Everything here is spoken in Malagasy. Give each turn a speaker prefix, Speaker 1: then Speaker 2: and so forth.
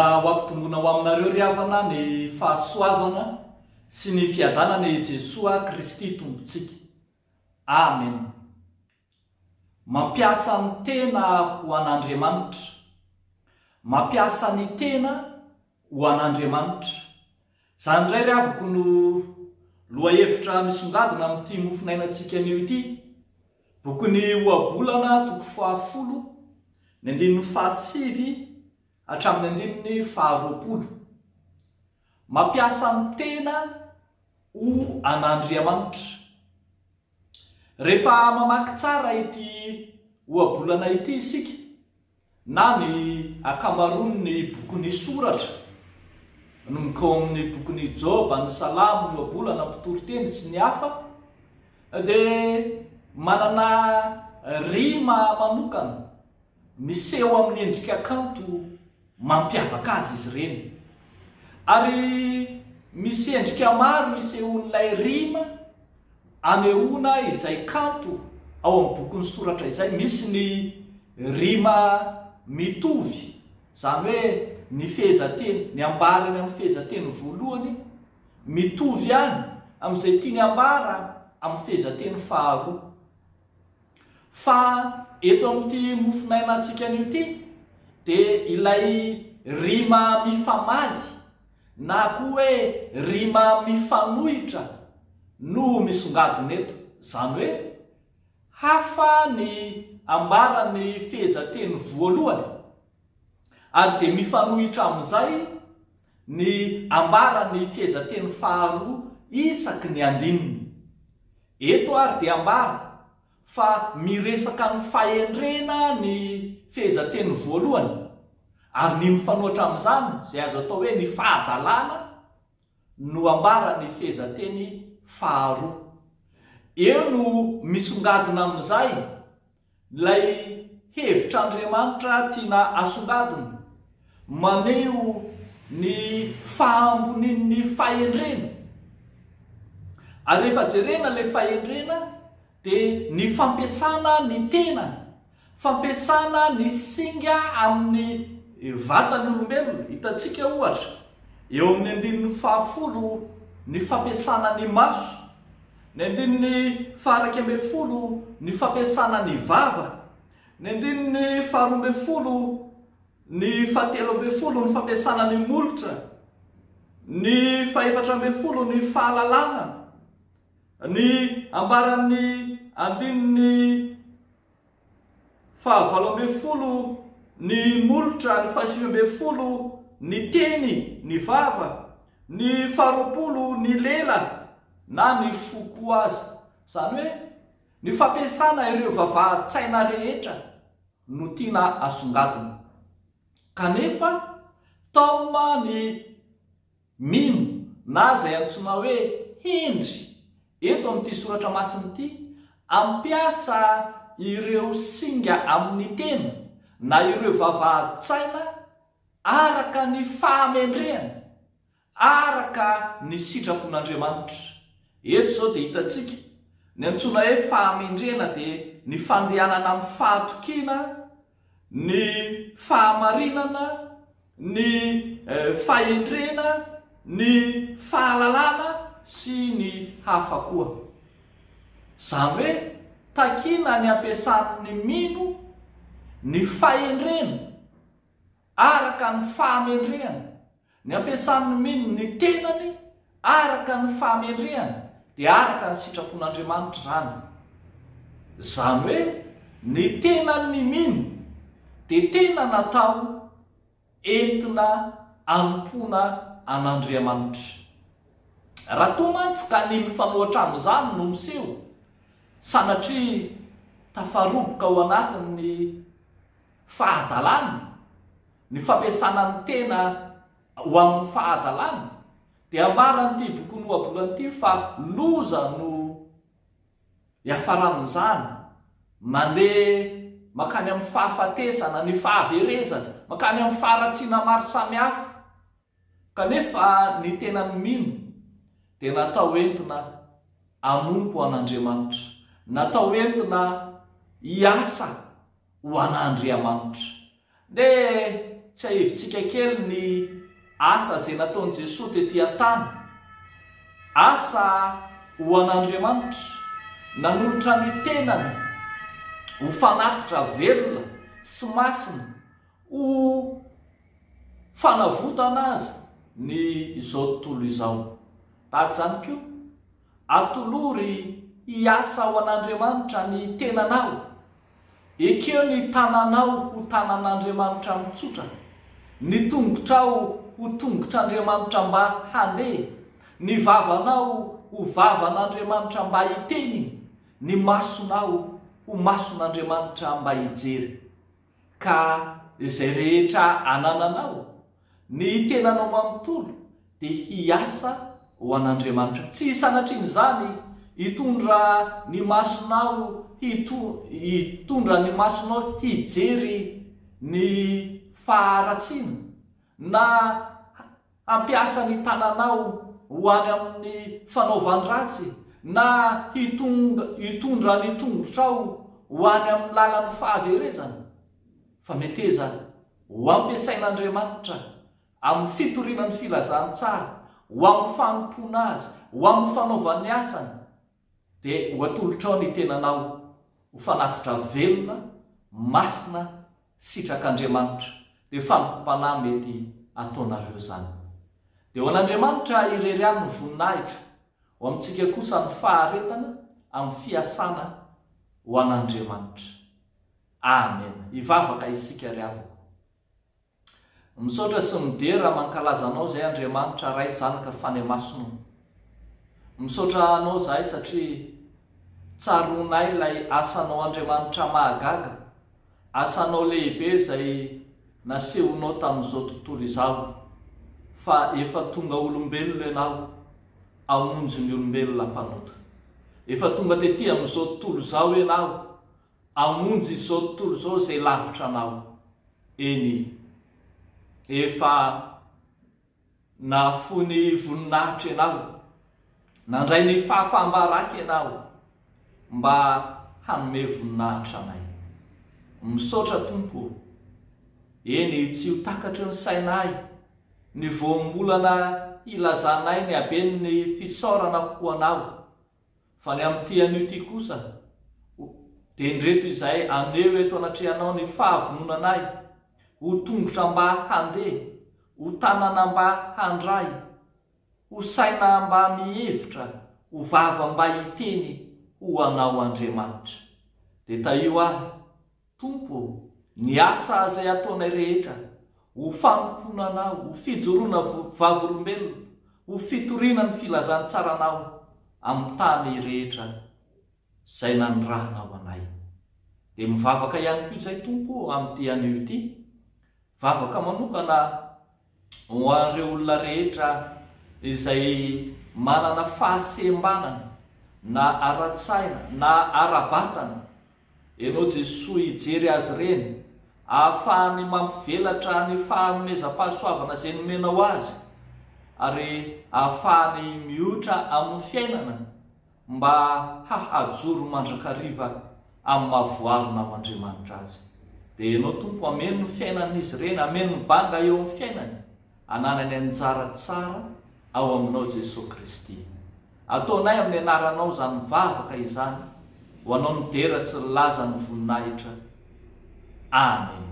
Speaker 1: Mbola ho ampitomboina ho aminareo ry havana ny fahasoavana sy ny fiadanana i Jesoa Kristy Tompontsika. Amen. Mampiasa ny tena ho an'Andriamanitra. Mampiasa ny tena ho an'Andriamanitra. Izany indray ry havako no lohahevitra misongadina amin'ity mofonainantsika anio ity. Bokin'ny Ohabolana toko fahafolo, ny andininy fahasivy hatramin'ny andininy faharoapolo. Mampiasa ny tena ho an'Andriamanitra. Rehefa mamaky tsara ity ohabolana ity isika, na ny ankamaroan'ny bokin'ny soratra, manomboka ao amin'ny bokin'i Joba, ny Salamo, ny Ohabolana, ny Mpitoriteny sy ny hafa, dia manana rima manokana miseho amin'ny endrika kanto mampiavaka azy izy ireny. Ary misy endrika maro isehoan'ilay rima anehoana izay kanto ao amin'ny bokin'ny soratra izay. Misy ny rima mitovy, izany hoe ny fehezanteny, ny ambara eny amin'ny fehezanteny voalohany mitovy ihany amin'izay tiany ambara amin'ny fehezanteny faharoa. Fa eto amin'ity mofonainantsika anio ity dia ilay rima mifamaly na koa hoe rima mifanohitra no misongadina eto. Izany hoe hafa ny ambaran'ny fehezanteny voalohany ary dia mifanohitra amin'izay ny ambaran'ny fehezanteny faharoa isaky ny andininy. Eto ary dia ambara fa miresaka ny fahendrena ny fehezanteny voalohany, ary ny mifanohitra amin'izany, izay azo atao hoe ny fahadalana, no ambaran'ny fehezanteny faharoa. Eo no misongadina amin'izay Ilay hevitr'Andriamanitra tiana asongadina, maneho ny fahambonian'ny fahendrena. Ary rehefa jerena ilay fahendrena dia ny fampiasana ny tena, fampiasana ny singa amin'ny vatan'ny olombelona. Hitantsika ohatra eo amin'ny andininy fahafolo ny fampiasana ny maso. Ny andininy faha-11, ny fampiasana ny vava. Ny andininy faha-12, ny faha-13, ny fampiasana ny molotra. Ny faha-14, ny fahalalana. Ny ambaran'ny andininy Fahavalo ambin'ny folo, ny molotra, ny fahasivy ambin'ny folo, ny teny, ny vava, ny faharoapolo, ny lela, na ny fo koa aza. Izany hoe, ny fampiasana ireo vavahan-tsaina rehetra no tiana asongadina. Kanefa, taoma ny. Mino, na izay antsoina hoe hendry eto amin'ity soratra masina ity, ampiasa ireo singa amin'ny tena na ireo vavahadin-tsaina araka ny fahamendrehana, araka ny sitrapon'Andriamanitra. Eto izao dia hitantsika, ny antsoina hoe fahamendrehana dia ny fandehanana amin'ny fahatokiana, ny fahamarinana, ny fahendrena, ny fahalalana sy ny hafa koa. Izany hoe takiana ny ampiasan'ny mino ny fahendrena araka ny fahamendrehana, ny ampiasan'ny mino ny tenany araka ny fahamendrehana dia araka ny sitrapon'Andriamanitra izany. Izany hoe ny tenan'ny mino dia tena natao entina anompoana an'Andriamanitra. Raha toa mantsy ka ny mifanohitra amin'izany no miseho, sanatria tafaroboka ao anatin'ny fahadalana, ny fampiasana ny tena ho amin'ny fahadalana, dia ambaran'ity bokin'ny Ohabolana ity fa loza no Iafaran'izany, mandeha mankany amin'ny fahafatesana, ny fahaverezana, mankany amin'ny faharatsiana maro samihafa. Kanefa ny tenan'ny mino dia natao entina hanompo an'Andriamanitra, natao entina hiasa ho an'Andriamanitra. Ndeha. tsiahivintsika kely ny asa izay nataon'i Jesoa tety an-tany. Asa ho an'Andriamanitra, nanolotra ny tenany ho fanatitra velona sy masina ho fanavotana azy ny izao tontolo izao. Tahaka izany koa, atolory hiasa ho an'Andriamanitra ny tenanao. Ekeo ny tananao ho tanan'Andriamanitra mitsotra, ny tongotrao ho tongotr'Andriamanitra mba handeha, ny vavanao ho vavan'Andriamanitra mba hiteny, ny masonao ho mason'Andriamanitra mba hijery. Ka izay rehetra anananao, ny tenanao manontolo dia hiasa ho an'Andriamanitra. Tsy sanatrian'izany hitondra ny masonao hitondra ny masonao hijery ny faharatsiana na hampiasa ny tananao ho any amin'ny fanaovan-dratsy na hitondra ny tongotrao ho any amin'ny lalan'ny fahaverezana, fa meteza ho ampiasain'Andriamanitra amin'ny fitoriana ny filazantsara, ho amin'ny fanompoana Azy, ho amin'ny fanaovany ny asany, dia ho atolotrao ny tenanao ho fanatitra velona, masina, sitrak'Andriamanitra, dia fanompoam-panahy mety ataonareo izany. Dia ho an'Andriamanitra irery ihany ny voninahitra, ho amintsika kosa ny faharetana amin'ny fiasana ho an'Andriamanitra. Amena. Hivavaka isika ry havako. Misaotra sy midera mankalaza Anao izay Andriamanitra Ray Zanaka Fanahy Masina o. Misaotra Anao izahay satria tsaroanay ilay asanao Andriamanitra mahagaga, asanao lehibe izay nasehonao tamin'izao tontolo izao fa efa tonga olombelona Ianao hamonjy ny olombelona mpanota. Efa tonga tety amin'izao tontolo izao Ianao Hamonjy izao tontolo izao izay lavitra anao. Eny, efa nahafoy ny voninahitra ianao, nandray ny fahafaham-baraka ianao mba hanome voninahitra anay. Misaotra Tompo ô. Eny, tsy ho takatry ny sainay ny voambolana hilazanay ny haben'ny fisaorana ho anao. Fa ny amin'ity anio ity kosa, dia indreto izahay haneho eto anatrehanao ny fahavononanay ho tongotra mba handeha, ho tanana mba handray, ho saina mba mihevitra, ho vava mba hiteny ho Anao Andriamanitra. Dia tahio ary. Tompo ô, ny asa izay ataonay rehetra, ho fanompoana Anao, ho fijoroana vavolombelona, ho fitoriana ny filazantsaranao amin'ny tany rehetra izay nanirahanao anay. Dia mivavaka ihany koa izay Tompo ô amin'ity anio ity, vavaka manokana ho an'ireo olona rehetra izay manana fahasembanana na ara-tsaina na ara-batana, Ianao Jesoa hijery azy ireny, ahafahany mampivelatra ny fanomezam-pahasoavana izay nomenao azy, ary ahafahany mihoitra amin'ny fiainana mba hahajoro mandrakariva amin'ny maha voarinao Andriamanitra azy. Dia Ianao Tompo hameno ny fiainan'izy ireny, hameno ny banga eo amin'ny fiainany, ananany anjara tsara ao aminao Jesoa Kristy. Ataonay amin'ny anaranao izany vavaka izany, ho anao ny dera sy ny laza ny voninahitra. Amena.